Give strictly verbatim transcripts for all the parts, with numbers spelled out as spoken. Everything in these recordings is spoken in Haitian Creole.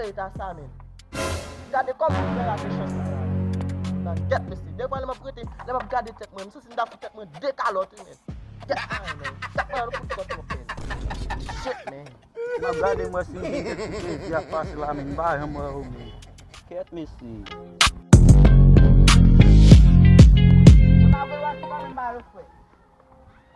Eta sa, men. Gade kòman m fè rate chans la. Nan kèt, mesye. Defwa, lè m ap rete, lè m ap gade tèt mwen, m santi m ta fout tèt mwen de kalòt, wi, men. Kèt, men. Kèt, men, nou fout kòt mwen, men. Shit, men. M ap gade, m wè si m gen kèk ti kredi ap pase la, men m pa janm wè yo, men. Kèt, mesye. Yo pa vle wè ki pa menm ba yo, frè.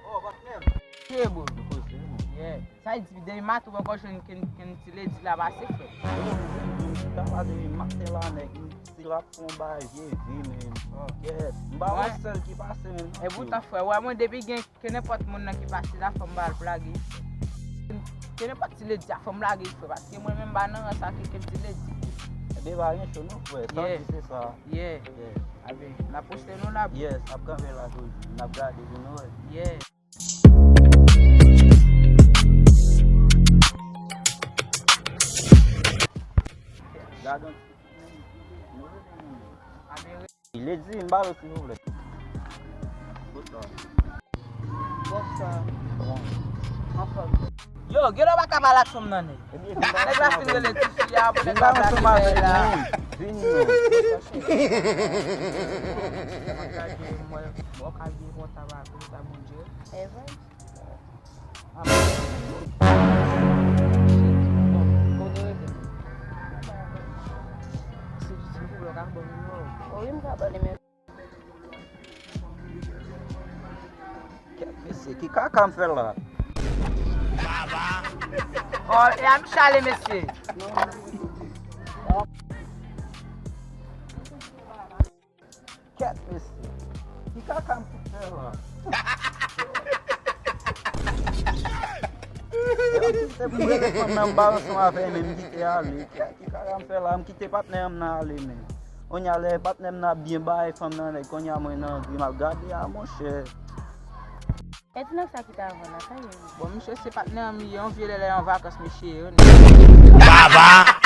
Oh, patnè m. Ye, bro. Yo poze, man. Yeah. Sa vle di, depi maten ou poko jwenn kenn, kenn ti ledi la pase, frè. Yo, m vin, m chita la depi maten la, nèg. M di l ap fè yon bagay vye vi, men. Oh. Kèt. M pa wè sèl ki pase, men. E poutan, frè, wè mwen depi gen kenenpòt moun nan ki pase la, fò m ba l plage, frè. Kenenpòt ti ledi a, fò m lage, frè, paske mwen menm m pa nan rans ak kenn ti ledi. Ebyen, pa gen cho non, frè. Sa w di se sa. Yeah. Yeah. Abe, n ap poste nou la. Yes, n ap kanpe la toujou. N ap gade pou nou wè. Yeah. Gade yon ti. Abe, ledi, m ba l silvouplè. Bòs la. Anfòm. Yo, gen lè w pa ka pale ak fanm nan, nèg. Nèg la fin rele tifi a, pou nèg la plake bagay la. Vin non. Mwen ka gen, mwen, mwen ka gen kontak avè sa, Bondye. Evans. Wi, m ka ba w nimewo. Kèt, mesye, ki kaka m fè la? Oh, e a m chale, mesye. Kèt, mesye. Ki kaka m fout fè la? Yo kite pou m rele fanm nan, m ba l ansanm avè l, men m kite ale. Kèt, ki kaka m fè la? M kite patnè m nan ale, men. Kounye a lè patnè m nan ap byen bay fanm nan nèg, kounye a mwen nan ri, m ap gade a, monchè. E ti nèg sa ki te avan la, sa ye? Bon, misye se patnè m, li ye, yon vye lè lè an vakans, misye ye, wi. Baba!